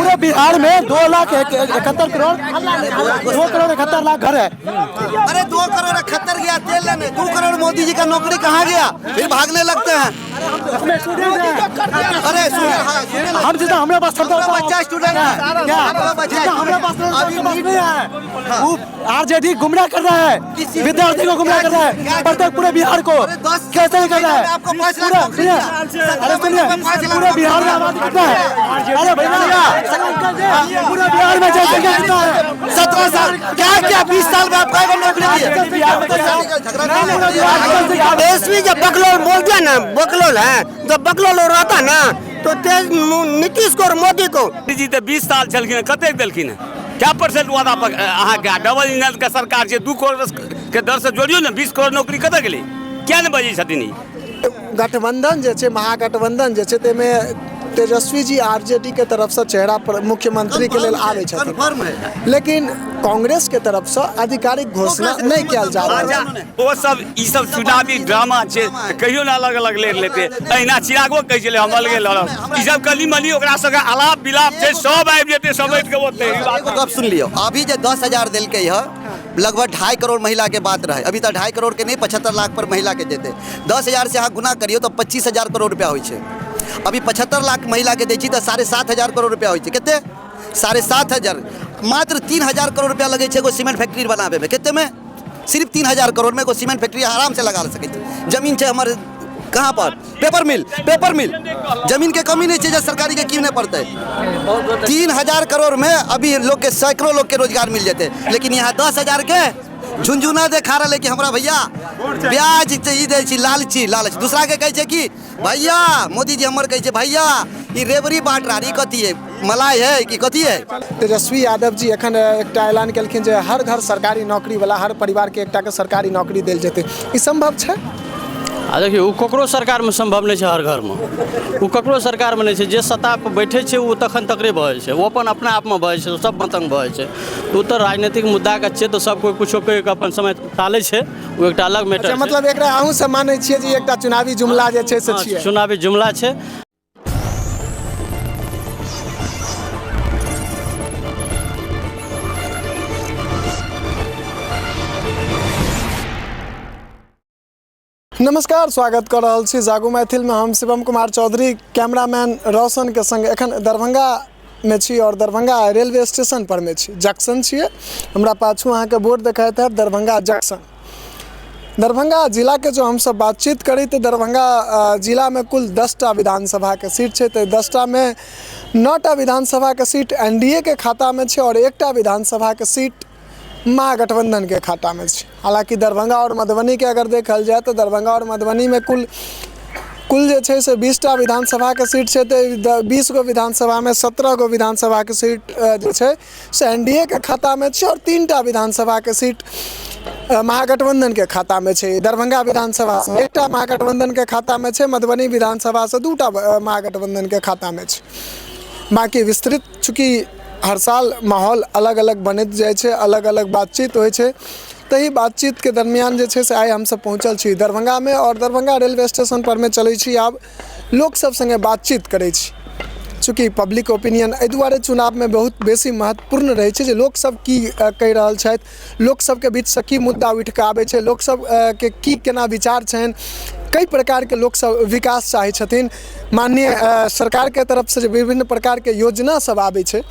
पूरे बिहार में 2 लाख 71 करोड़, 2 करोड़ 71 लाख घर है। अरे, 2 करोड़ 71 गया तेल लेने, 2 करोड़ मोदी जी का नौकरी कहाँ गया? फिर भागने लगते हैं। उसमें स्टूडेंट है। अरे सुनिए, हाँ, सुनिए ना। हम जितना हमारे पास क्षमता हमारा होता बच्चा स्टूडेंट है। क्या हमारा बच्चा जितना हमारे पास अभी उसके पास नीट नहीं है। वो आरजेडी गुमराह कर रहा है, विद्यार्थी को गुमराह कर रहा है, प्रत्येक पूरे बिहार को। अरे 10 कैसे नहीं कर रहा है? आपको 5 लाख पूरा नौकरी सुनिए, दिया। अरे सुनिए, 5 लाख पूरे बिहार में आबादी कितना है? अरे भैया, पूरे बिहार में जनसंख्या कितना है? 17 साल क्या क्या? 20 साल में आपका एगो नौकरी दिए। बिहार में झगड़ा पूरा बिहार की जनसंख्या तेजस्वी जब बकलोल बोल दिया ना, बकलोल है, जब बकलोल रहता ना तो तेज नीतीश को और मोदी को जी तऽ 20 साल छलखिन हँ, कतेक देलखिन हँ? कए परसेंट वादा अहाँके? डबल इंजन के सरकार छै, 2 करोड़ के दर से जोड़ियौ ने, 20 करोड़ नौकरी कतऽ गेलै? किया नहि बजै छथिन ई? गठबंधन जे छै, महागठबंधन जे छै, ताहिमे तेजस्वी जी आरजेडी के तरफसँ चेहरा पर मुख्यमंत्री के लेल आबै छथिन। कन्फर्म है। लेकिन कांग्रेस के तरफसँ आधिकारिक घोषणा नहि कयल जा रहल अच्छा छै। ओ सब ई सब चुनावी ड्रामा छै। कहियो ने अलग अलग लड़ि लेतै। अहिना चिरागो कहै छलै, हम अलगे लड़ब। ई सब कनी मनी ओकरा सबके अलाप बिलाप छै, सब आबि जेतै समेट के ओतै। ई बात एगो गप सुन लियौ। अभी जे 10,000 देलकै है, लगभग 2.5 करोड़ महिला के बात रहे। अभी तऽ 2.5 करोड़ के नहीं, 75 लाख पर महिला के देते। 10,000 से अहाँ गुना करियौ तऽ 25,000 करोड़ रुपया होइ छै। अभी 75 लाख महिला के दै छी तऽ 7,500 करोड़ रुपया होइ छै। कते? 7,500। मात्र 3,000 करोड़ रुपया लगै छै एगो सीमेंट फैक्ट्री बनाबे में। कते में? सिर्फ 3,000 करोड़ में एगो सीमेंट फैक्ट्री आराम से लगा सकै छै। जमीन छै हमर कहाँ पर? पेपर मिल, पेपर मिल। जमीन के कमी नहीं छै जे सरकारी के कीने पड़तै। 3,000 करोड़ में अभी लोग के, सैकड़ों लोग के रोजगार मिल जेतै। लेकिन यहाँ 10,000 के झुनझुना देखा रहा है कि हमरा भैया ब्याज ई दै छी, लालची लालच। दूसरा के कहै छै कि भैया, मोदी जी हमर कहै छै, भैया, ई रेवड़ी बांट रहा, ई कथी है? मलाई है कि कथी है? तेजस्वी यादव जी एखन एकटा ऐलान केलखिन जे हर घर सरकारी नौकरी वाला, हर परिवारके एकटाके सरकारी नौकरी देल जेतै। ई सम्भव छै? आ देखियौ, ओ ककरो सरकारमे सम्भव नहि छै। हर घरमे ओ ककरो सरकारमे नहि छै। जे सत्ता पर बैठे छै, ओ तखन तकरे भऽ जाइ छै। ओ अपन अपना आपमे भऽ जाइ छै, सब मतंग भऽ जाइ छै। ओ तऽ राजनीतिक मुद्दाके छै, तऽ सब कोइ कुछो कहि कऽ अपन समय टालै छै। ओ एकटा अलग मैटर अच्छा, मतलब एकरा अहूँ सब मानै छियै जे ई एकटा चुनावी जुमला जे छै से छियै? चुनावी जुमला छै। नमस्कार, स्वागत कऽ रहल छी जागू मैथिलमे। हम शिवम कुमार चौधरी कैमरामैन रोशनके संग एखन दरभंगामे छी आओर दरभंगा रेलवे स्टेशन परमे छी। जंक्शन छियै, हमरा पाछू अहाँके बोर्ड देखाइत हैत, दरभंगा जंक्शन। दरभंगा जिलाके जो हमसब बातचीत करी तऽ दरभंगा जिलामे कुल 10टा विधानसभाके सीट छै, तऽ 10टामे 9टा विधानसभाके सीट एनडीए के खातामे छै आओर एकटा विधानसभाके सीट महागठबंधनके खातामे छै। हालाँकि दरभंगा आओर मधुबनीके अगर देखल जाय तऽ दरभंगा आओर मधुबनीमे कुल कुल जे छै से 20टा विधानसभाके सीट छै, तऽ 20 गो विधानसभामे 17 गो विधानसभाके सीट जे छै से एनडीए के खातामे छै आओर 3टा विधानसभाके सीट महागठबंधनके खातामे छै। दरभंगा विधानसभासँ एकटा महागठबंधनके खातामे छै, मधुबनी विधानसभासँ 2टा महागठबंधनके खातामे छै। बाँकी विस्तृत चूँकि हर साल माहौल अलग अलग बनैत जाइ छै, अलग अलग बातचीत होइ छै, तही बातचीतके दरमियान जे छै से आइ हमसब पहुँचल छी दरभंगामे आओर दरभंगा रेलवे स्टेशन परमे चलै छी। आब लोकसब सङ्गे बातचीत करै छी। चूँकि पब्लिक ओपिनियन एहि दुआरे चुनावमे बहुत बेसी महत्वपूर्ण रहै छै जे लोकसब की कहि रहल छथि, लोकसबके बीचसँ की मुद्दा उठिकऽ आबै छै, लोकसब के की केना विचार छनि, कई प्रकारके लोकसब विकास चाहै छथिन। माननीय सरकारके तरफसँ जे विभिन्न प्रकारके योजना सब आबै छै,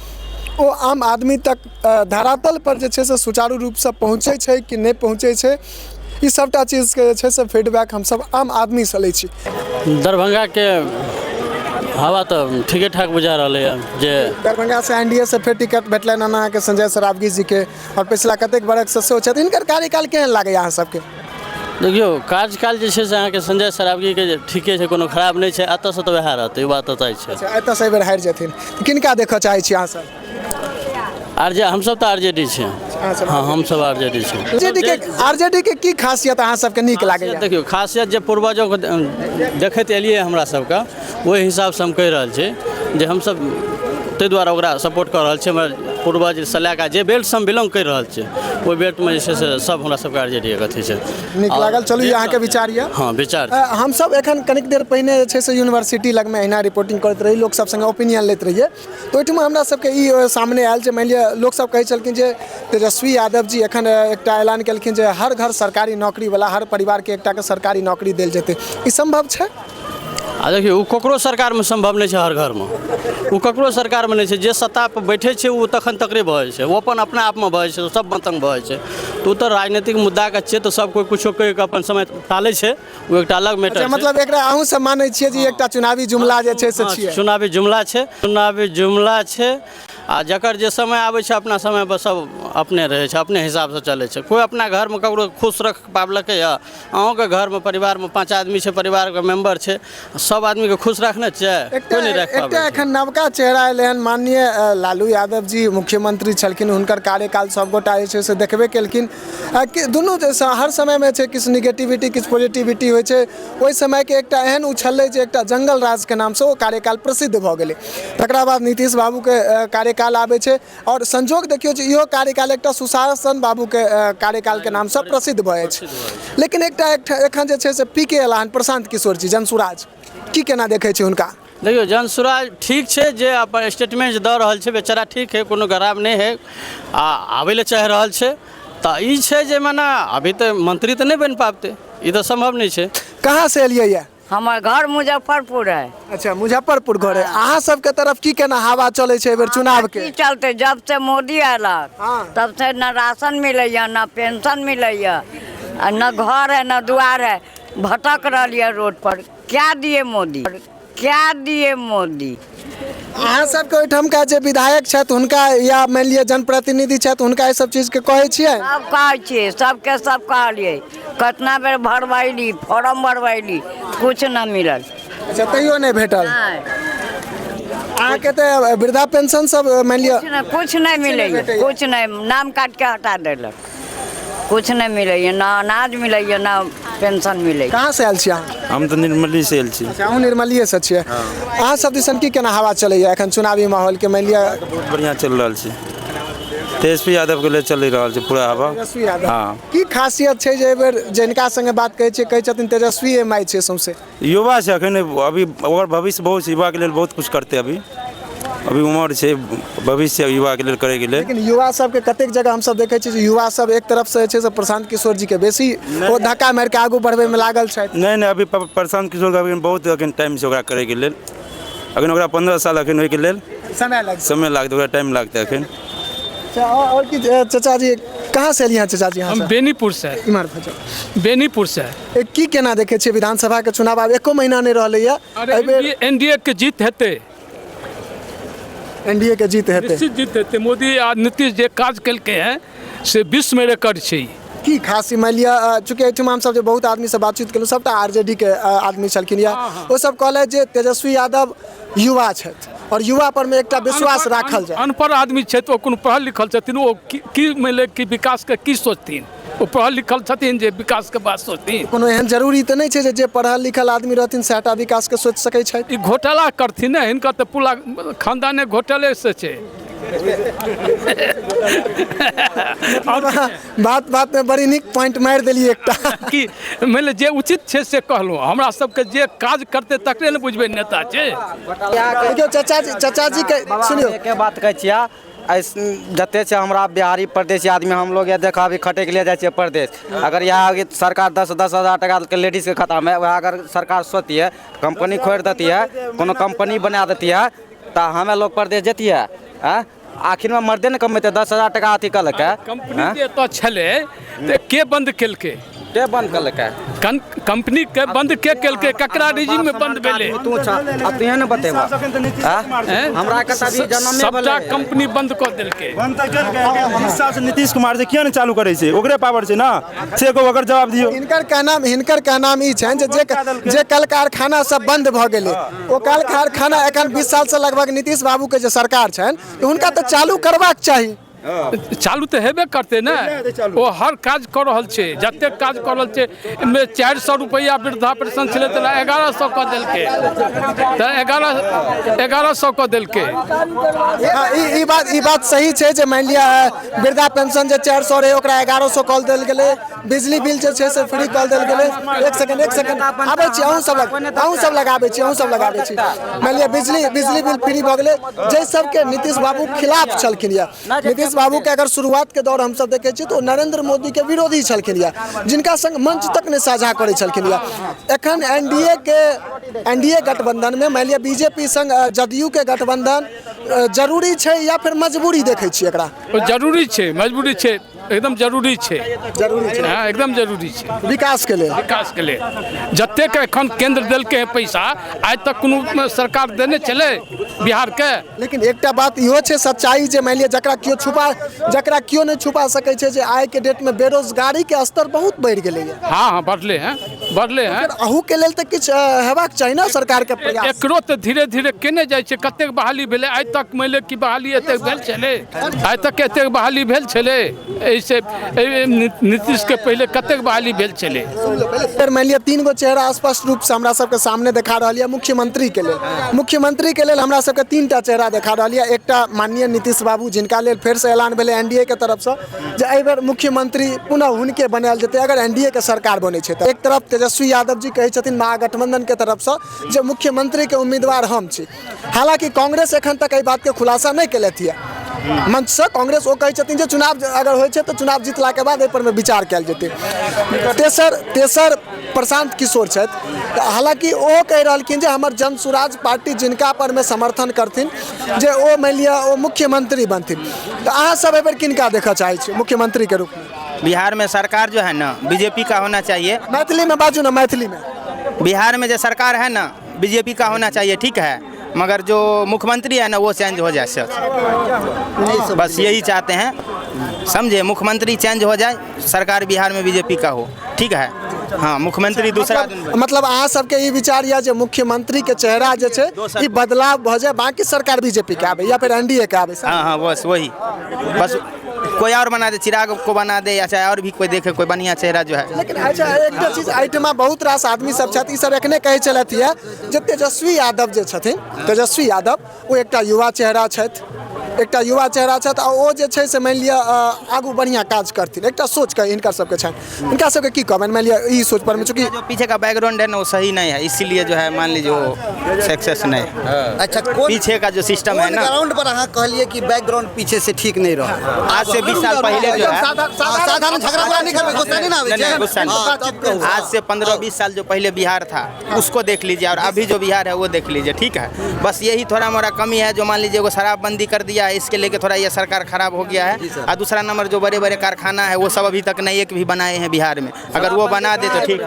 ओ आम आदमी तक धरातल पर जे छै से सुचारू रूपसँ पहुँचै छै कि नहि पहुँचै छै, ई सभटा चीजके जे छै से फीडबैक हमसब आम आदमीसँ लै छी। दरभंगाके हवा तऽ ठीके ठाक बुझा रहलैए जे दरभंगासँ एनडीए से फेर टिकट भेटलनि हन अहाँके संजय सरावगी जीके आओर पछिला कतेक बरखसँ सेहो छथि। हिनकर कार्यकाल केहन लागैए अहाँ सबके? देखियौ, कार्यकाल जे छै से अहाँके संजय सरावगीके जे ठीके छै, कोनो खराब नहि छै। एतऽसँ तऽ वएह रहतै, ई बात तऽ तय छै। अच्छा, एतऽसँ एहि बेर हारि जेथिन। किनका देखऽ चाहै छी अहाँ सब? आर जे हमसब तऽ आरजेडी छी। अहाँ सब? हँ, हमसब आरजेडी छी। आरजेडी के की खासियत अहाँ सबके नीक लागैए? देखियौ, खासियत जे पूर्वजोके देखैत एलियै हमरा सबके, ओहि हिसाबसँ हम कहि रहल छी जे हमसब ताहि दुआरे ओकरा सपोर्ट कऽ रहल छै। हमर पूर्वजसँ लए कऽ जे बेल्टसँ हम बिलोंग करि रहल छियै ओहि बेल्टमे जे छै से सब हमरा सबके आर जे डी के अथी छै। नीक लागल। चलू, ई अहाँके विचार यऽ। हँ, विचार। हमसब एखन कनिक देर पहिने जे छै से यूनिवर्सिटी लगमे अहिना रिपोर्टिंग करैत रही, लोकसब सङ्गे ओपिनियन लैत रहियै, तऽ ओहिठमा हमरा सबके ई सामने आयल जे मानि लिअ लोकसब कहै छलखिन जे तेजस्वी यादव जी एखन एकटा ऐलान केलखिन जे हर घर सरकारी नौकरीवला, हर परिवारके एकटाके सरकारी नौकरी देल जेतै। ई सम्भव छै? आ देखियौ, ओ ककरो सरकारमे सम्भव नहि छै। हर घरमे ओ ककरो सरकारमे नहि छै। जे सत्ता पर बैठै छै ओ तखन तकरे भऽ जाइ छै, ओ अपन अपना आपमे भऽ जाइ छै, सब मतंग भऽ जाइ छै। तऽ ओ तऽ राजनीतिक मुद्दाके छियै, तऽ सब कोइ कुछो कहि कऽ अपन समय टालै छै, ओ एकटा अलग मैटर छै। मतलब एकरा अहूँ सब मानै छियै जे एकटा चुनावी जुमला जे छै से छियै? चुनावी जुमला छै, चुनावी जुमला छै। आ जकर जे समय आबै छै अपना समय पर सब अपने रहै छै, अपने हिसाबसँ चलै छै। कोइ अपना घरमे ककरो खुश रख पाबलकै यऽ? अहूँके घरमे परिवारमे 5 आदमी छै, परिवारके मेम्बर छै, सब आदमीके खुश रखने छियै? कोइ नहि राखि पाबै। एकटा एखन नवका चेहरा एलै हन, माननीय लालू यादव जी मुख्यमंत्री छलखिन, हुनकर कार्यकाल सबगोटा जे छै से देखबे केलखिन। दुनू हर समयमे छै किछु निगेटिविटी किछु पॉजिटिविटी होइ छै। ओहि समयके एकटा एहन उछललै जे एकटा जंगल राजके नामसँ ओ कार्यकाल प्रसिद्ध भऽ गेलै। तकरा बाद नीतीश बाबूके कार्यकाल आबै छै आओर संजोग देखियौ जे इहो कार्यकाल एकटा सुशासन बाबूके कार्यकालके नामसँ प्रसिद्ध भऽ जाइ छै। लेकिन एकटा एखन जे छै से पी के एला हन प्रशांत किशोर जी, जनसुराज, की केना देखै छी हुनका? देखियौ, जनसुराज ठीक छै, जे अपन स्टेटमेंट दऽ रहल छै बेचारा ठीक है, कोनो खराब नहि है, आ आबै लए चाहि रहल छै। तऽ ई छै जे मने अभी तऽ मंत्री तऽ नहि बनि पाबतै, ई तऽ सम्भव नहि छै। कहाँ से एलियै ये? हमर घर मुजफ्फरपुर है। अच्छा, मुजफ्फरपुर घर है। अहाँ सबके तरफ की केना हवा चलै छै एहिबेर चुनाव के? की चलते, जब से मोदी आयल तब से न राशन मिलैया, न पेंशन मिलैया, आ न घर है न दुआर है, भटक रहल यऽ रोड पर। क्या दिए मोदी, क्या दिए मोदी? अहाँ सबके ओहिठामका जे विधायक छथि हुनका या मानि लिअ जनप्रतिनिधि छथि हुनका ई सब चीजके कहै छियै? सब कहै छियै, सबके सब कहलियै, कतना बेर भरबैली, फॉर्म भरबैली, कुछ न मिलल। अच्छा, तैयो नहि भेटल? अहाँके तऽ वृद्धा पेंशन सब मानि लिअ कुछ नहि मिलैया, कुछ नहि, नाम काटि के हटा देलक, कुछ नहि मिलैया, न अनाज मिलैया न पेंशन मिलैया। कहाँ से आयल छी अहाँ? हम तऽ निर्मली से आयल छी। अच्छा, अहूँ निर्मलिए से छियै। अहाँ सब दिसन की केना हवा चलैया एखन चुनावी माहौल के? मानि लिअ बहुत बढ़िआँ चलि रहल छै, तेजस्वी यादव के लेल चलि रहल छै पूरा हवा। तेजस्वी यादव। हाँ। की खासियत छै जे एहिबेर जिनका संगे बात कहै छियै कहै छथिन तेजस्वी एम आई छै सौंसे? युवा छै अखन, अभी ओकर भविष्य बहुत छै, युवाके लेल बहुत कुछ करतै। अभी अभी उमर छै, भविष्य युवाके लेल करैके लेल। लेकिन युवा सबके कतेक जगह हमसब देखै छियै जे युवा सब एक तरफ से जे छै से प्रशांत किशोर जी के बेसी ओ धक्का मारि के आगू बढ़बै मे लागल छथि। नहि नहि, अभी प्रशांत किशोरके अभी बहुत अखन टाइम छै ओकरा करैके लेल, अखन ओकरा 15 साल अखन ओहिके लेल समय लगतै, समय लागतै, ओकरा टाइम लागतै अखन। अच्छा, और की चचा जी कहाँ से एलियै हैं चचा जी? हम बेनीपुर से। इम्हर भऽ जाउ। बेनीपुर से। की केना देखै छियै विधानसभा के चुनाव आब एको महीना नहि रहलैया? अरे एनडीए के जीत हेतै। एनडीए के जीत हेतै? निश्चित जीत हेतै। मोदी आ नीतीश जे काज केलकै हैं से विश्व में रिकॉर्ड छै। की खास मानि लिअ, चूँकि एहिठमा हमसब जे बहुत आदमीसँ बातचीत केलहुँ सबटा आरजेडी के आदमी छलखिन या, ओ सब कहलथि जे तेजस्वी यादव युवा छथि और युवा पर में एकटा विश्वास राखल जाय। अनपढ़ आदमी छथि, ओ कोनो पढ़ल लिखल छथिन? ओ की मानि लिअ कि विकासके की सोचथिन? ओ पढ़ल लिखल छथिन जे विकासके बात सोचथिन? कोनो एहन जरूरी तऽ नहि छै जे जे पढ़ल लिखल आदमी रहथिन सएहटा विकासके सोचि सकै छथि। ई घोटाला करथिन ने, हिनकर तऽ पूरा खानदाने घोटाले से छै। और बात बात में बड़ी नीक पॉइंट मारि देलियै एकटा। कि मानि लिअ जे उचित छै से कहलहुँ, हमरा सबके जे काज करतै तकरे ने बुझबै नेता छै। देखियौ चचा जी, चचा जी के सुनियौ। एके बात कहै छियै, जते छै हमरा बिहारी परदेसी आदमी, हम लोग देखा अभी खटै के लिए जाइ छियै परदेश। अगर यहाँ सरकार 10-10 हजार टका के लेडीज के खाता में, वएह अगर सरकार सोचतियै कंपनी खोलि देतियै, कोनो कंपनी बना देतियै, तऽ हमे लोग परदेश जतियै? आखिर में मर्दे ने कमेतै, 10,000 टका अथी कलकै। कंपनी जे एतऽ छलै तऽ के बंद केलकै? के बंद केलकै? कंपनी के बंद के केलकै? ककरा रिजीम में बंद भेलै? तू छा, अब तू ने बतेबा। हमरा के अभी जन्म सबटा कंपनी बंद कऽ देलकै। बंद तऽ केलकै, हिसाब से नीतीश कुमार से किया नहि चालू करै छै? ओकरे पावर छै ने, से कहू, ओकर जवाब दियौ। हिनकर कहनाम ई छनि जे जे कल कारखाना सब बंद भऽ गेलै, ओ कल कारखाना एखन 20 साल से लगभग नीतीश बाबू के जे सरकार छनि हुनका तऽ चालू करबाक चाही। चालू तऽ हेबे करतै ने। ओ हर काज कऽ रहल छै, जतेक काज कऽ रहल छै। एहिमे 400 रुपैआ वृद्धा पेंशन छलै तऽ 1100 कऽ देलकै, तऽ 1100 कऽ देलकै। हँ, ई बात सही छै जे मानि लिअ वृद्धा पेंशन जे 400 रहै ओकरा 1100 कऽ देल गेलै, बिजली बिल जे छै से फ्री कऽ देल गेलै। एक सेकंड आबै छी, अहूँ सब लगाबै छी, अहूँ सब लगाबै छी। मानि लिअ बिजली बिल फ्री भऽ गेलै, जाहि सबके नीतीश बाबू खिलाफ छलखिन यऽ। नीतीश बाबू के अगर शुरुआत के दौर हमसब देखै छी तऽ ओ नरेंद्र मोदी के विरोधी छलखिन यऽ, जिनका संग मंच तक नहि साझा करै छलखिन यऽ। एखन एनडीए गठबंधन में मानि लिअ बीजेपी संग जदयू के गठबंधन जरूरी छै या फिर मजबूरी देखै छी एकरा? जरूरी छै, मजबूरी छै, एकदम जरूरी छै। जरूरी छै, हाँ, एकदम जरूरी छै विकास के लेल। विकास के लेल जतेक एखन केंद्र देलकै है पैसा, आइ तक कोनो सरकार देने छलै बिहार के। लेकिन एकटा बात इहो छै सच्चाई जे मानि लिअ जकरा केओ नहि छुपा सकै छै जे आइ के डेट में बेरोजगारी के स्तर बहुत बढ़ि गेलैए। हाँ हाँ, बढ़ले हैं, बढ़ले हैं। अहू के लेल तऽ किछु हेबाक चाही ने सरकार के प्रयास। एकरो तऽ धीरे धीरे केने जाइ छै। कतेक बहाली भेलै आइ तक? मानि लिअ कि बहाली एतेक भेल छलै आइ तक? एतेक बहाली भेल छलै एहिसे नीतीश के पहले कतेक बहाली भेल छलै? फेर मानि लिअ 3 गो चेहरा स्पष्ट रूप से हमरा सबके सामने देखा रहल यऽ मुख्यमंत्री के लेल। मुख्यमंत्री के लेल हमरा सबके 3टा चेहरा देखा रहल यऽ। एकटा माननीय नीतीश बाबू, जिनका लेल फेरसँ ऐलान भेलै एनडीए के तरफसँ जे एहि बेर मुख्यमंत्री पुनः हुनके बनायल जेतै अगर एनडीए के सरकार बनै छै तऽ। एक तरफ तेजस्वी यादव जी कहै छथिन महागठबंधन के तरफसँ जे मुख्यमंत्री के उम्मीदवार हम छी। हालांकि कांग्रेस एखन तक एहि बात के खुलासा नहि केलथि यऽ मंचसँ। कांग्रेस ओ कहै छथिन जे चुनाव अगर होइ छै तऽ चुनाव जीतलाके बाद एहि पर मे विचार कयल जेतै। तेसर प्रशांत किशोर छथि, हालांकि ओ कहि रहलखिन जे हमर जन सुराज पार्टी जिनका पर मे समर्थन करथिन जे ओ मानि लिअ ओ मुख्यमंत्री बनथिन। तऽ अहाँ सब एहि बेर किनका देखऽ चाहै छी मुख्यमंत्री के रूपमे? बिहार में सरकार जो है ना बीजेपी का होना चाहिए। मैथिली में बाजू ना, मैथिली में। बिहार में जो सरकार है ना बीजेपी का होना चाहिए, ठीक है, मगर जो मुख्यमंत्री है ना वो चेंज हो जाए सर, बस यही चाहते हैं, समझे? मुख्यमंत्री चेंज हो जाए, सरकार बिहार में बीजेपी का हो, ठीक है। हाँ, मुख्यमंत्री दूसरा। मतलब अहाँ सबके ई विचार यऽ जे मुख्यमंत्री के चेहरा जे छै ई बदलाव भऽ जाए, बाकी सरकार बीजेपी के आबै या फिर एनडीए के आबै। हाँ हाँ, बस वही, बस कोई और बना दे, चिराग को बना दे या चाहे और भी कोई देखे कोई बढ़िया चेहरा जो है। लेकिन अच्छा एकटा चीज, एहिठमा बहुत रास आदमी सब छथि, ई सब एखने कहै छलथि यऽ जे तेजस्वी यादव जे छथिन, तेजस्वी यादव ओ एकटा युवा चेहरा छथि, एकटा युवा चेहरा छथि आ ओ जे छै से मानि लिअ आगू बढ़िआँ काज करथिन, एकटा सोच के हिनकर सबके छनि। हिनका सबके की कहबनि मानि लिअ ई सोच पर? चूँकि जो पीछे का बैकग्राउंड है ना वो सही नहीं है, इसीलिए जो है मान लीजिए वो सक्सेस नहीं है। अच्छा, पीछे का जो सिस्टम है ना, ग्राउंड पर अहाँ कहलिए कि बैकग्राउंड पीछे से ठीक नहीं रहा। आज से 20 साल पहले जो है, साधारण झगड़ा नहीं करबै, गुस्सा नहीं ना आबै छै, गुस्सा नहीं। आज से 15-20 साल जो पहले बिहार था उसको देख लीजिए और अभी जो बिहार है वो देख लीजिए, ठीक है। बस यही थोड़ा मोड़ा कमी है जो मान लीजिए वो शराबबंदी कर दिया है, इसके लेके थोड़ा ये सरकार खराब हो गया है। और दूसरा नंबर जो बड़े बड़े कारखाना है वो सब अभी तक नहीं एक भी बनाए हैं बिहार में, अगर वो बना दे तो ठीक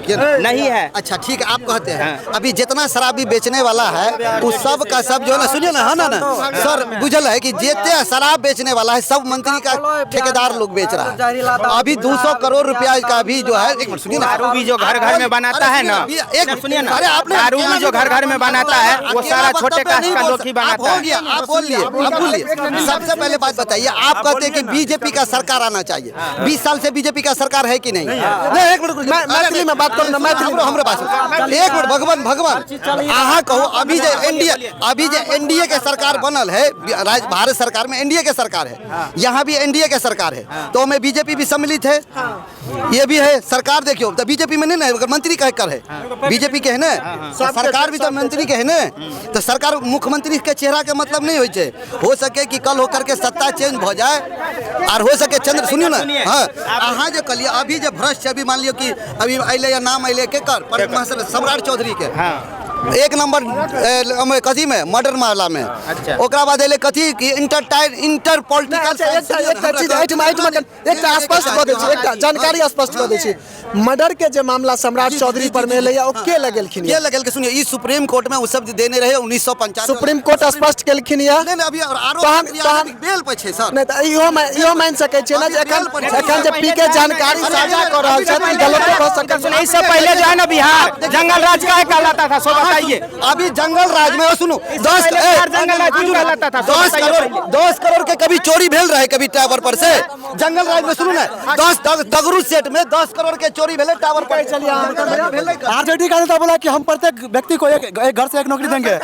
है, नहीं है। अच्छा ठीक है, आप कहते हैं अभी जितना शराबी बेचने वाला है उस सब का सब जो है ना, सुनिए ना, हाँ ना ना सर, बुझल है कि जितने शराब बेचने वाला है सब मंत्री का ठेकेदार लोग बेच रहा है। अभी 200 करोड़ रुपया का भी जो है, एक मिनट सुनिए ना, दारू भी जो घर घर में बनाता है ना, एक सुनिए ना, दारू भी जो घर घर में बनाता है वो सारा छोटे कास्ट का लोग ही बनाता है। आप बोलिए, आप बोलिए। सबसे पहले बात बताइए, आप कहते हैं कि बीजेपी का सरकार आना चाहिए, 20 साल से बीजेपी का सरकार है कि नहीं? नहीं, एक मिनट, मैथिली में बात करू ना, मैथिली हमरे पास एक मिनट। भगवान भगवान अहाँ कहू, अभी जे एनडीए, अभी जे एनडीए के सरकार बनल है, भारत सरकार में एनडीए के सरकार है, यहाँ भी एनडीए के सरकार है, तो हमें बीजेपी भी सम्मिलित है, ये भी है सरकार। देखियो तो बीजेपी में नहीं ना मंत्री कह कर है, बीजेपी के है ना सरकार भी तो मंत्री के है ना, तो सरकार मुख्यमंत्री के चेहरा के मतलब नहीं हो सके कि कल होकर के सत्ता चेंज हो जाए और हो सके चंद्र, सुनियो ना, हाँ अहाँ जे कहलिए अभी जे भ्रष्ट अभी मान लियो कि अभी अइले या नाम अइले के कर सम्राट चौधरी के एक नंबर कथी में मर्डर मामला में, अच्छा। ओकरा बाद एले कथी कि इंटर पॉलिटिकल। एकटा चीज एकटा स्पष्ट कऽ दै छी, एकटा जानकारी स्पष्ट कऽ दै छी। मर्डर के जे मामला सम्राट चौधरी पर में एलै ओ के लगेलखिन? के लगेलखिन? सुनिए, ई सुप्रीम कोर्ट में ओ सब देने रहे 1995 सुप्रीम कोर्ट स्पष्ट केलखिन या नहीं, अभी आरोप बेल पर छै सर। नहीं त इहो मान सकै छियै ना जे एखन जे पी के जानकारी साझा क रहल छथि गलत भऽ सकल छै। इससे पहले जो है ना बिहार जंगल राज का कहलाता था, सो बताइए। अभी जंगल राज में, सुनो, 10 जंगल राज क्यों कहलाता था? 10 करोड़, 10 करोड़ के कभी चोरी भेल रहे कभी टावर पर से? जंगल राज में, सुनू ना, 10 दगरू सेट में 10 करोड़ के चोरी भेले टावर पर। चलिए, आरजेडी का नेता बोला कि हम प्रत्येक व्यक्ति को एक एक घर से एक नौकरी देंगे।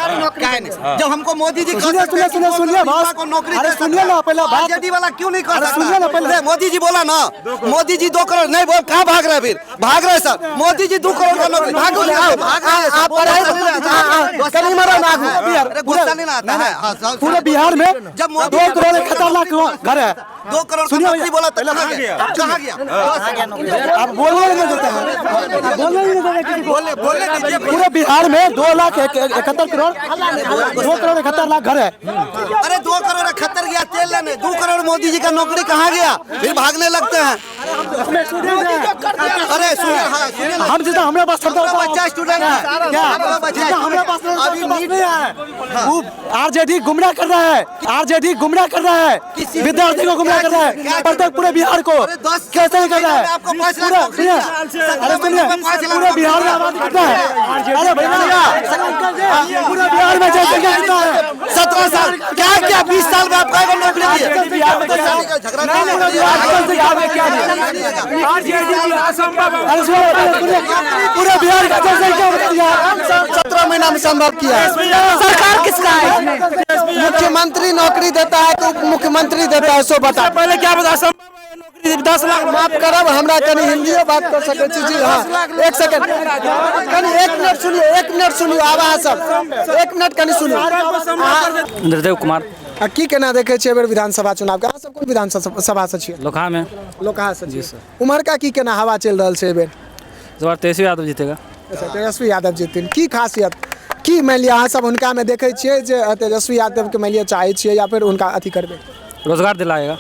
जब हमको मोदी जी सुनिए, सुनिए, सुनिए, सुनिए बस। को नौकरी, अरे सुनिए ना पहला बात। आरजेडी वाला क्यों नहीं कर अरे सकता? सुनिए ना पहले। नहीं, मोदी जी बोला ना, मोदी जी 2 करोड़ नहीं बोल, कहाँ भाग रहे? फिर भाग रहे सर। मोदी जी 2 करोड़ का नौकरी, भागो, भाग रहे हैं। आप पढ़ाई कनी मरो ना आगू। अरे गुस्सा नहीं ना आता है। हाँ, सर, पूरे बिहार में जब मोदी 2 करोड़ 71 लाख घर है। 2 करोड़ का सुनिए नौकरी बोला तो कहाँ गया? कहाँ गया? आप बोलने नहीं देते हैं, बोलने नहीं देते किसी को। बोलने बोलने दीजिए। पूरे बिहार में 2 लाख 71 करोड़, 2 करोड़ 71 लाख घर है। अरे 2 करोड़ 71 गया तेल लेने, 2 करोड़ मोदी जी का नौकरी कहाँ गया? फिर भागने लगते हैं। अरे सुनिए, हाँ, सुनिए ना। हम जितना हमारे पास हमारा बच्चा स्टूडेंट है। क्या हमारा बच्चा जितना हमारे पास अभी अभी नहीं है, वो आरजेडी गुमराह कर रहा है। आरजेडी गुमराह कर रहा है, विद्यार्थी को गुमराह कर रहा है, प्रत्येक पूरे बिहार को कैसे नहीं कर रहा है? आपको 5 लाख पूरा नौकरी सुनिए, दिया। अरे सुनिए, 5 लाख पूरे बिहार में आबादी कितना है? अरे भैया, पूरे बिहार में जनसंख्या कितना है? 17 साल क्या क्या, 20 साल में आपका नौकरी दी? बिहार में झगड़ा पूरा बिहार की जनसंख्या में क्या? अरे सुनो, सुनिए, पूरे बिहार का जनसंख्या बता दिया। 17 महीना में संभव किया है। सरकार किसका है? मुख्यमंत्री नौकरी देता है तो उप मुख्यमंत्री देता है, सो बता। पहले क्या बता संभव है नौकरी 10 लाख? माफ करब, हमरा कनी हिंदियो बात कर सकै छी। जी हाँ, एक सेकंड, कनी एक मिनट सुनियो, एक मिनट सुनियो। आब अहाँ सब एक मिनट कनी सुनियो। इंद्रदेव कुमार। आ की केना देखै छियै एहि बेर विधानसभा चुनाव के? अहाँ सब कोन विधानसभा सभा से छियै? लोकहा में। लोकहा से छियै। उम्हरका की केना हवा चलि रहल छै एहि बेर? इस बार तेजस्वी यादव जीतेगा। अच्छा, तेजस्वी यादव जीतथिन। की खासियत की मानि लिअ अहाँ सब हुनकामे देखै छियै जे तेजस्वी यादवके मानि लिअ चाहै छियै या फिर हुनका अथी करबै? रोजगार दिलाएगा,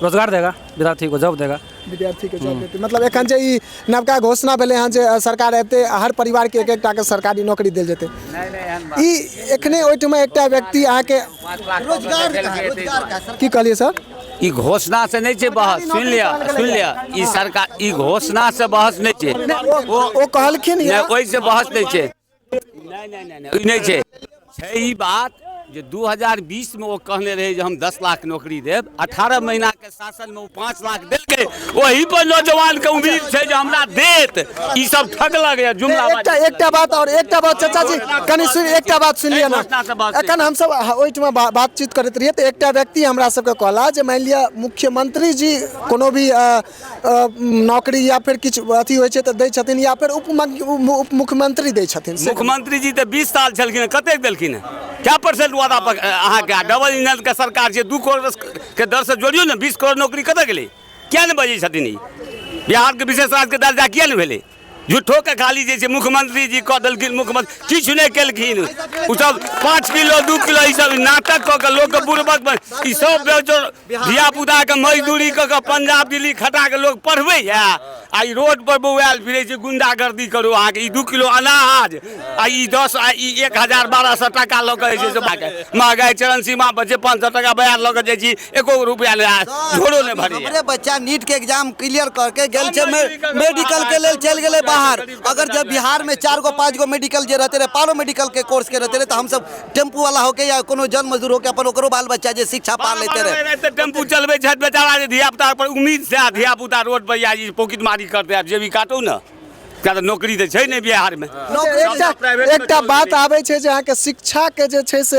रोजगार देगा, विद्यार्थी को जॉब देगा। विद्यार्थी के जॉब देतै। मतलब एखन जे ई नवका घोषणा भेलै हँ जे सरकार एतै, हर परिवारके एक एकटाके सरकारी नौकरी देल जेतै, ई एखने ओहिठमा एकटा व्यक्ति अहाँके रोजगार। की कहलियै सर? ई घोषणा से नहि छै बहस। सुनि लिअ, सुनि लिअ, ई सरकार ई घोषणा से बहस नहि छै। ओ कहलखिन। नहि, ओहिसँ बहस नहि छै। नहि नहि नहि नहि, ई नहि छै। छै ई बात जे 2020 मे ओ कहने रहै जे हम 10 लाख नौकरी देब। 18 महीनाके शासनमे ओ 5 लाख देलकै। ओही पर नौजवानके उम्मीद छै जे हमरा देत। ई सब ठगलक यऽ, जुमला। एकटा एकटा बात और एकटा बात, चाचा जी, कनि सुन, एकटा बात सुनिए ना। घोषणा से बात छै। एखन हमसब ओहिठमा बातचीत करैत रहियै तऽ एकटा व्यक्ति हमरा सबके कहला जे मानि लिअ मुख्यमंत्री जी कोनो भी नौकरी या फिर किछु अथी होइ छै तऽ दै छथिन या फिर उप मुख्यमंत्री दै छथिन से। मुख्यमंत्री जी तऽ 20 साल छलखिन हँ, कतेक देलखिन हँ? क्या परसेंट वादा पर अहाँके डबल इंजन के सरकार छै, 2 करोड़ के दर से जोड़ियौ ने, 20 करोड़ नौकरी कतऽ गेलै? किया नहि बजै छथिन? ई बिहारके विशेष राज्यके दर्जा किया नहि भेलै? झूठो के खाली जे छै मुख्यमंत्री जी कऽ देलखिन, मुख्यमंत्री किछु नहि केलखिन। ओ सब 5 किलो, 2 किलो, ई सब नाटक कऽ के लोकके बुड़बक ई सब बेचो। धिया पुताके मजदूरी कऽ के पंजाब दिल्ली खटा के लोक पढ़बैया आ ई रोड पर बौआयल फिरै छै, गुंडागर्दी करू। अहाँके ई 2 किलो अनाज आ ई 10 आ ई 1000 1200 टाका लऽ के जे छै से महगाई चरम सीमा पर छै। 500 टाका बजार लऽ के जाइ छी, एको गो रुपया नहि, झोरो नहि भरैया। हमरे बच्चा नीट के एग्जाम क्लियर करके गेल छै, मेडिकल के लेल चलि गेलै बाहर। अगर जब बिहार में चार गो पाँच गो मेडिकल जे रहते रहे, पारो मेडिकल के कोर्स के रहते रहे, तो हम सब टेम्पू वाला होके या कोनो जन मजदूर होके अपन ओकरो बाल बच्चा जे शिक्षा पा लेते रहे। तऽ टेम्पू चलबै छथि बेचारा जे धिया पुता पर उम्मीद से आ धिया पुता रोड पर या ई पॉकेटमारी करतै। आब जेबी काटू ने, किया तऽ नौकरी तऽ छै नहि बिहारमे। एकटा एकटा बात आबै छै जे अहाँके शिक्षाके जे छै से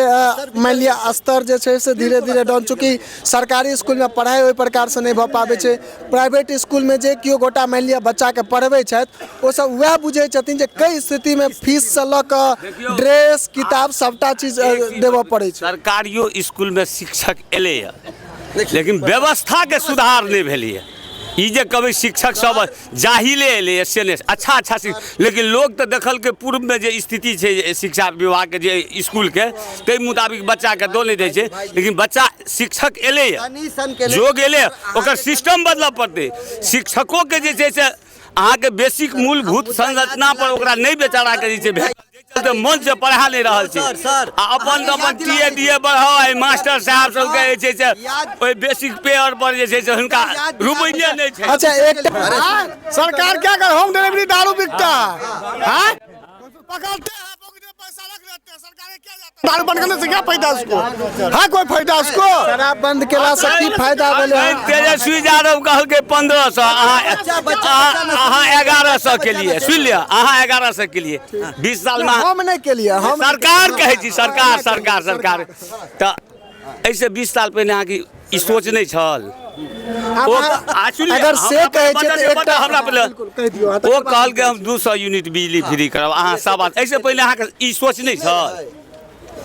मानि लिअ स्तर जे छै से धीरे धीरे डाउन, चूँकि सरकारी स्कूलमे पढ़ाइ ओहि प्रकारसँ नहि भऽ पाबै छै। प्राइवेट स्कूलमे जे केओ गोटा मानि लिअ बच्चाके पढ़बै छथि, ओसब वएह बुझै छथिन जे कई स्थितिमे फीससँ लऽ कऽ ड्रेस, किताब, सभटा चीज देबऽ पड़ै छै। सरकारियो स्कूलमे शिक्षक एलैए, लेकिन व्यवस्थाके सुधार नहि भेलैए। ई जे कहबै शिक्षक सब जाहिले एलैए से नहि। अच्छा अच्छा लेकिन लोक तऽ देखलकै पूर्वमे जे स्थिति छै जे शिक्षा विभागके जे स्कूलके, ताहि मुताबिक बच्चाके दऽ नहि दै छै। लेकिन बच्चा शिक्षक एलैए, जोग एलै, ओकर सिस्टम बदलऽ पड़तै। शिक्षकोके जे छै से अहाँके बेसिक मूलभूत संरचना पर ओकरा नहि बेचाराके जे छै भेटल, चलते मन से पढ़ा नहि रहल छै। आ अपन तऽ अपन टी ए डी ए बढ़ाओ, आ मास्टर साहब सबके जे छै से ओहि बेसिक पे आर पर जे छै से हुनका रुपैये नहि छै। अच्छा, एक सरकार क्या कर, होम डिलीवरी दारू बिकता है, हाँ? पकड़ते हैं, पकड़ते पैसा। दारू बंद करने से क्या फायदा उसको? हाँ, कोई फायदा उसको? शराब बंद केला से की फायदा भेलै? तेजस्वी यादव कहलकै 1500, अहाँ 1100 के लिए सुनि लिअ, अहाँ 1100 के लिए 20 साल में हम नहि केलियै, हम सरकार कहै छी, सरकार सरकार सरकार। तऽ एहिसँ 20 साल पहिने अहाँके ई सोच नहि छल? अगर से कहै छै तऽ एकटा हमरा ओ कहलकै हम 200 यूनिट बिजली फ्री करब, अहाँ सब एहिसँ पहिले अहाँके ई सोच नहि छल?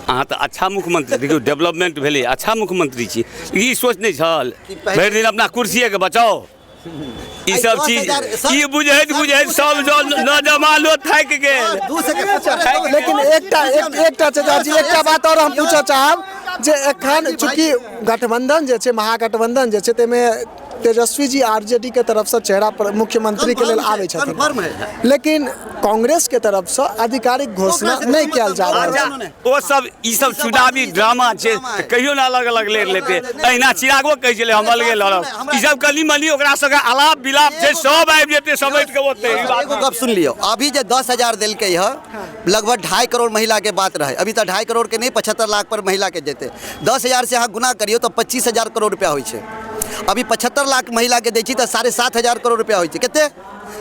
अहाँ तऽ अच्छा मुख्यमंत्री, देखियौ डेवलपमेंट भेलै, अच्छा मुख्यमंत्री छी, ई सोच नहि छल? भरि दिन अपना कुर्सिएके बचाओ, ई सब चीज ई बुझैत बुझैत सब नौजवानो थाकि गेल। लेकिन एकटा एकटा चाचा जी, एकटा बात आओर हम पूछऽ चाहब जे एखन चूँकि गठबंधन जे छै, महागठबंधन जे छै, ताहिमे तेजस्वी जी आरजेडी के तरफसँ चेहरा पर मुख्यमंत्री के लेल आबै छथिन, लेकिन कांग्रेस के तरफसँ आधिकारिक घोषणा नहि कयल जा रहल छै। ओ सब ई सब चुनावी ड्रामा छै, कहियो ना अलग अलग लड़ि लेतै। अहिना चिरागो कहै छलै हम अलगे लड़ब, ई सब कनी मनी ओकरा सबके अलाप बिलाप छै, सब आबि जेतै समेट के ओतै। एगो गप सुनि लियौ, अभी जे 10,000 देलकै हँ, लगभग 2.5 करोड़ महिला के बात रहै, अभी तऽ 2.5 करोड़ के नहि, 75 लाख पर महिला के जेतै। 10,000 से अहाँ गुना करियौ तऽ 25,000 करोड़ रुपया होइ छै। अभी 75 लाख महिला के दै छी तऽ 7,500 करोड़ रुपया होइ छै। कते?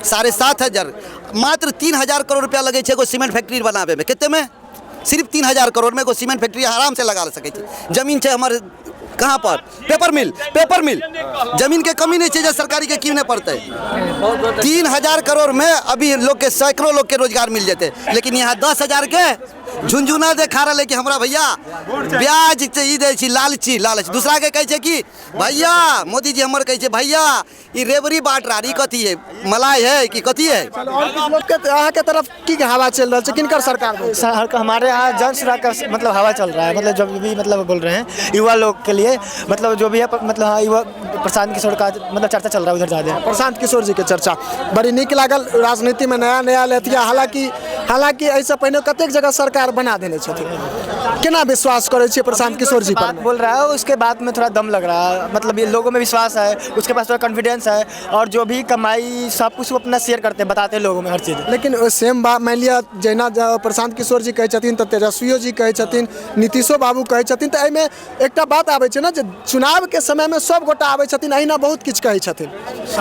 7,500। मात्र 3,000 करोड़ रुपया लगै छै एगो सीमेंट फैक्ट्री बनाबैमे। कतेमे? सिर्फ 3,000 करोड़मे एगो सीमेंट फैक्ट्री आराम से लगा सकै छी। जमीन छै हमर कहाँ पर? पेपर मिल, पेपर मिल। जमीन के कमी नहीं छै जे सरकारी के कीने पड़तै। 3,000 करोड़ में अभी लोग के सैकड़ों लोग के रोजगार मिल जेतै, लेकिन यहाँ 10,000 के झुनझुना देखा रहलै कि हमरा भैया ब्याज ई दै छी, लालची लालच। दूसरा के कहै छै कि भैया मोदी जी हमर कहै छै भैया ई रेवड़ी बाट रहा, ई कथी है, मलाई है कि कथी है? अहाँके तरफ की हवा चल रहल छै, किनकर सरकार? हमारे यहाँ जन सुराज का मतलब हवा चल रहा है, मतलब जब भी मतलब बोल रहे हैं युवा लोग के लिए, मतलब जो भी है, मतलब हाँ युवा प्रशांत किशोर का मतलब चर्चा चल रहा है उधर ज़्यादा। प्रशांत किशोर जी के चर्चा बड़ी नीक लागल। राजनीति में नया नया लेतिया, हालांकि एहिसँ पहिने कतेक जगह सरकार बना देने छथिन, केना विश्वास करै छियै प्रशांत किशोर जी पर? बोल रहा है उसके बाद में थोड़ा दम लग रहा है, मतलब ये लोगों में विश्वास है, उसके पास थोड़ा कॉन्फिडेंस है, और जो भी कमाई सब कुछ वो अपना शेयर करते हैं, बताते हैं लोगों में हर चीज़। लेकिन सेम बात मानि लिअ जहिना प्रशांत किशोर जी कहै छथिन तऽ तेजस्वियो जी कहै छथिन, नीतीशो बाबू कहै छथिन, तऽ एहिमे एकटा बात आबै छै ने जे चुनावके समयमे सब गोटा आबै छथिन, अहिना बहुत किछु कहै छथिन,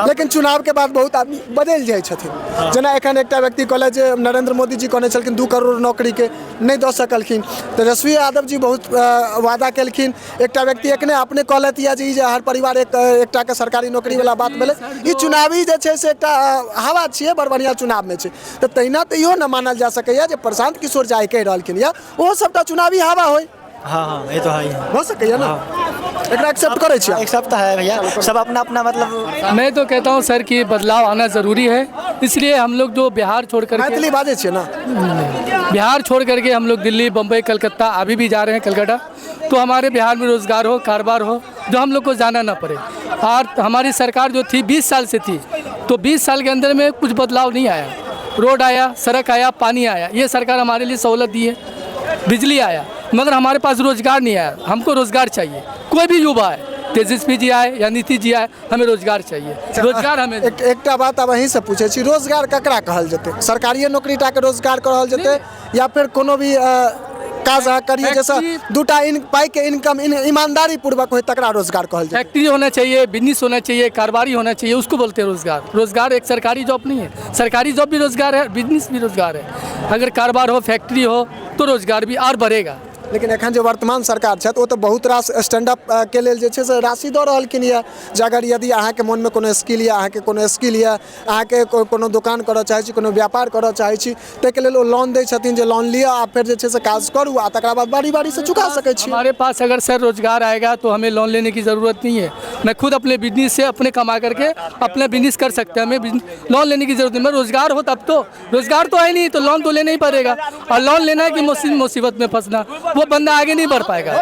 लेकिन चुनावके बाद बहुत आदमी बदलि जाइ छथिन। जेना एखन एकटा व्यक्ति कहलथि जे नरेंद्र मोदी जी कहने छलखिन 2 करोड़ नौकरीके, नहि दऽ सकलखिन। तेजस्वी यादव जी बहुत वादा केलखिन। एकटा व्यक्ति एखने अपने कहलथि यऽ जे ई जे हर परिवार एकटाके सरकारी नौकरीवला बात भेलै, ई चुनावी जे छै से एकटा हवा छियै, बड़ बढ़िआँ चुनावमे छै। तऽ तहिना तऽ इहो ने मानल जा सकैए जे प्रशांत किशोर जे आइ कहि रहलखिन यऽ ओहो सबटा चुनावी हवा होइ। हाँ हाँ, ये तो है ही, हो सकैए ना, एकरा एक्सेप्ट करै छियै? एक्सेप्ट तो है भैया, सब अपना अपना मतलब। मैं तो कहता हूँ सर कि बदलाव आना ज़रूरी है, इसलिए हम लोग जो बिहार छोड़ कर मैथिली बाजै छियै ना, बिहार छोड़ करके हम लोग दिल्ली, बम्बई, कलकत्ता अभी भी जा रहे हैं कलकत्ता, तो हमारे बिहार में रोज़गार हो, कारोबार हो, जो हम लोग को जाना ना पड़े। और हमारी सरकार जो थी 20 साल से थी, तो 20 साल के अंदर में कुछ बदलाव नहीं आया। रोड आया, सड़क आया, पानी आया, ये सरकार हमारे लिए सहूलत दी है, बिजली आया, मगर हमारे पास रोज़गार नहीं आया। हमको रोज़गार चाहिए, कोई भी युवा है, तेजस्वी जी आए या नीतीश जी आए, हमें रोजगार चाहिए। रोजगार हमें एकटा बात आब अहीँसँ पूछै छी, रोजगार ककरा कहल जेतै? सरकारिए नौकरी टाके रोजगार कहल जेतै या फिर कोनो भी काज अहाँ करिए जैसे दूटा पाइके इनकम ईमानदारी पूर्वक हो तकरा रोजगार कहल जाए? फैक्ट्री होना चाहिए, बिजनेस होना चाहिए, कारोबारी होना चाहिए, उसको बोलते हैं रोजगार। रोजगार एक सरकारी जॉब नहीं है, सरकारी जॉब भी रोजगार है, बिजनेस भी रोजगार है। अगर कारोबार हो, फैक्ट्री हो, तो रोजगार भी और बढ़ेगा। लेकिन एखन जे वर्तमान सरकार छथि ओ तऽ बहुत रास स्टैंड अप के लेल जे छै से राशि दऽ रहलखिन यऽ, जे अगर यदि अहाँके मोनमे कोनो स्किल यऽ, अहाँके कोनो स्किल यऽ, अहाँके कोनो दोकान करऽ चाहै छी, कोनो व्यापार करऽ चाहै छी, ताहिके लेल ओ लोन दै छथिन जे लोन लिअ आ फेर जे छै से काज करू आ तकरा बाद बारी बारीसँ चुका सकै छी। हमारे पास अगर सर रोजगार आएगा तो हमें लोन लेने की ज़रूरत नहीं है। मैं खुद अपने बिजनेस से अपने कमा करके अपना बिजनेस कर सकते हैं, हमें लोन लेने की जरूरत नहीं। मैं रोजगार हो तब तो, रोजगार तो है नहीं तो लोन तो लेना ही पड़ेगा, और लोन लेना है कि मुसीबत में फंसना, वो बंदा आगे नहीं बढ़ पाएगा,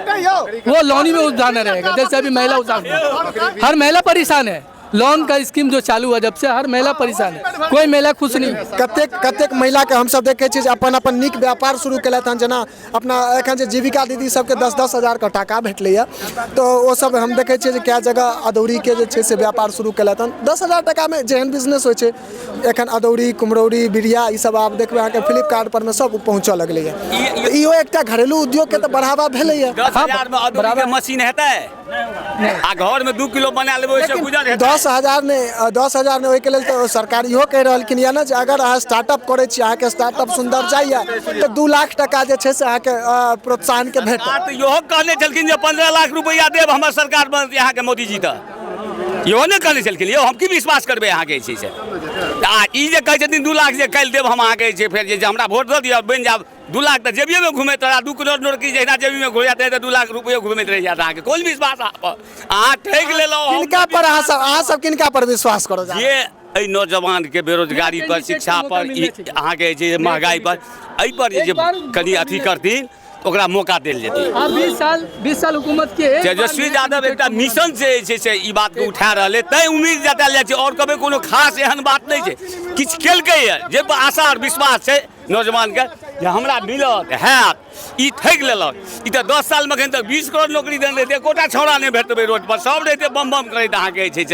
वो लोन ही में उलझाना रहेगा। जैसे अभी महिला उलझाना, हर महिला परेशान है, लोन का स्कीम जो चालू हुआ जब से हर महिला परेशान है, कोई महिला खुश नहीं। कतेक कतेक महिलाके हमसब देखै छियै जे अपन अपन नीक व्यापार शुरू केलथि हन, जेना अपना एखन जे जीविका दीदी सबके 10-10 हजारके टाका भेटलैए, तऽ ओ सब हम देखै छियै जे कए जगह अदौरीके जे छै से व्यापार शुरू केलथि हन। 10,000 टाकामे जेहन बिजनेस होइ छै, एखन अदौरी, कुम्हरौरी, बिरिया ई सब आब देखबै अहाँके फ्लिपकार्ट पर मे सब पहुँचऽ लगलैए, तऽ इहो एकटा घरेलू उद्योगके तऽ बढ़ावा भेलैए। 10,000 मे अदौरी के मशीन हेतै आ घर में 2 किलो बना लेबै ओहिसँ गुजर हेतै? 10,000 नहि, 10,000 नहि, ओहिके लेल तऽ सरकार इहो कहि रहलखिन यऽ ने जे अगर अहाँ स्टार्टअप करै छी, अहाँके स्टार्टअप सुन्दर जाइए तऽ 2 लाख टका जे छै से अहाँके प्रोत्साहनके भेटत। तऽ इहो कहने छलखिन जे 15 लाख रुपैआ देब हमर सरकार बनत अहाँके मोदीजी, तऽ इहो नहि कहने छलखिन। यौ हम की विश्वास करबै अहाँके जे छै से? आ ई जे कहै छथिन 2 लाख जे काल्हि देब हम अहाँके जे छै, फेर जे हमरा वोट दऽ दिअ बनि जायब, 2 लाख तऽ जेबिएमे घुमैत रहत, 2 करोड़ नौकरी जहिना जेबीमे घुरि जायत तऽ 2 लाख रुपैआ घुमैत रहि जायत। अहाँके कोन विश्वास? अहाँ ठकि लेलहुँ। किनका पर अहाँ सब किनका पर विश्वास करो? जे एहि नौजवानके बेरोजगारी पर, शिक्षा पर, ई अहाँके जे महगाई पर, एहि पर जे कनि अथी करथिन ओकरा मौका देल जेतै। 20 साल हुकूमत के तेजस्वी यादव एकटा मिशन से जे छै से ई बातके उठा रहल है, तैं उम्मीद जतायल जाइ छै। आओर कभी कोनो खास एहन बात नहि छै, किछु केलकैए जे आशा आओर विश्वास छै नौजवानके जे हमरा मिलत हैत। ई ठकि लेलक। ई तऽ 10 सालमे एखन तक 20 करोड़ नौकरी देने रहितै, एकोटा छौड़ा नहि भेटबै रोड पर, सब रहितै बम बम करैत अहाँके जे छै से।